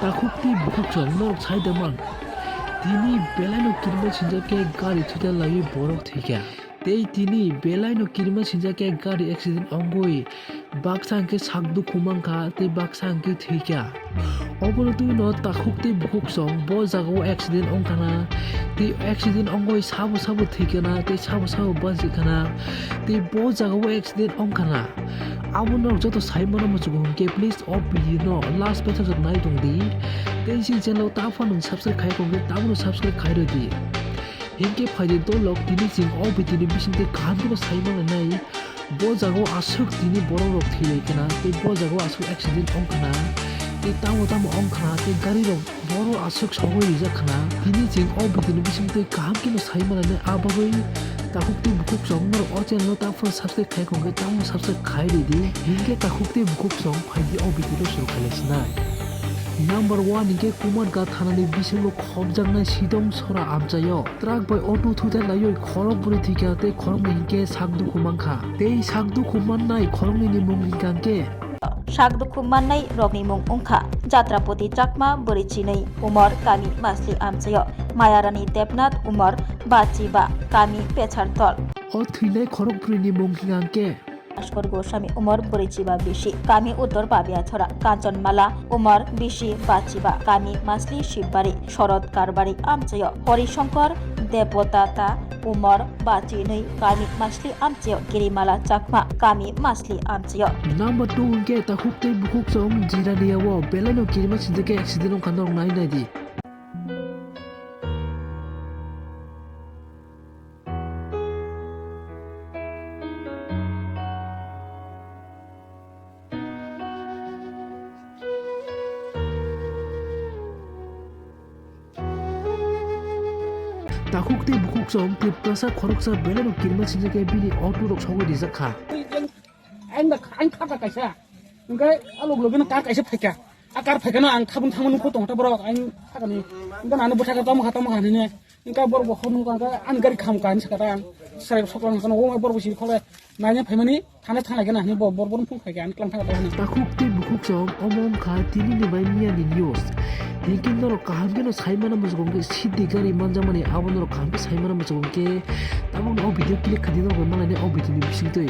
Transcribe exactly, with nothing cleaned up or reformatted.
Takhuk tei bukhuk song norok sai da man. Tini belai no kirima sinjak khe gari thuta laiwi borok thwikha. Tei tini belai no kirima sinjak khe gari accident ongwi baksa hwnkhe sak dukhu mankha tei baksa hwnkhe thwikha. Obono twi no takhuk tei bukhuk song bo jagao accident ongkhana tei accident ongwi sabo sabo thwikhana tei sabo sabo bachikhana tei bo jagao accident ongkhana. Abo norok joto sai mano muchungo hwnkhe please o video no last betha jora nai tong di. Tei chini channel o ta phano subscribe khai tong khe tabukno subscribe khai rw di. Hinkhe phaidi dolok tini chwng o video ni bisingtwi kaham kheno sai manlainai. Bo jagao aswk tini borok rok thwi lai khna tei bo jagao aswk accident ong khna tei tamo tamo ong khna tei gari rok borok aswk sogwi rijak khna. Tini chwng o video ni bisingtwi kaham kheno sai manlainai, a bagwi takhuk tei bukhuk song norok o channel no ta phano subscribe khai khong khe tabukno subscribe khai rw di. Hinkhe takhuk tei bukhuk song phaidi o video no suru khailai sinai. Number one hinkhe Kumarghat thanani bisingo khopjaknai Sidom Sora amchaio truck bai auto thutai laiwi khorok bwrwi thwikha tei khoroknwi hinkhe sak dukhu mankha. Tei sak dukhu mannai khoroknwini mung hinkha hinkhe. Sak dukhu mannai rokni mung wngkha Jatrapoti Chakma, bwrwi chinwi, umor kami masli amchaio, Mayarani Debnath, umor bachiba, kami Pechartol. O thwinai khorok bwrwini mung hinkha hinkhe. Bhaskor Goswami, umor bwrwi chiba bisi, kami Uttor Babiathora, Kanchanmala, umor bisi bachiba, kami masli Shibari, Sharad Karbari amchaio, Hori Shankar Debotata, umor bachinwi, kami masli amchaio, Girimala Chakma, kami masli amchaio. Number two hinkhe takhuk tei bukhuk song Jiraniao belaino kirima sinjak khe accident wngkha norok nai nai di. Takhuk tei bukhuk song Tiprasa khoroksa belaino kirima sinjak khe bini auto rok sogwi rijak kha. Ang da, ang khata kaisa. Hingke a log loge no kar kaisa phaika. A kar phaika no ang khabun thangmani kho tongta borok ang khakani. Hingke nani bwthaka tamo kha, tamo kha hinwi. Hingke borok bo khornung kha, hingke ani gari kham kha hinwi sakha ta ang. Sarai soklang kha no, o borok bo sini khole. Nanya phaimani thana thang lai khe na hinwi bo, borok bo phung phaika, ang klang thang kha ta hinwi. Takhuk tei bukhuk song omo wngkha tini ni bai miya ni news. Hingke norok kaham khe no sai mana muchung khe sidi gari manjak mani abo norok kaham khe sai mana muchung khe. Tabuk no o video click kha di norok malai ni o video ni bising twi.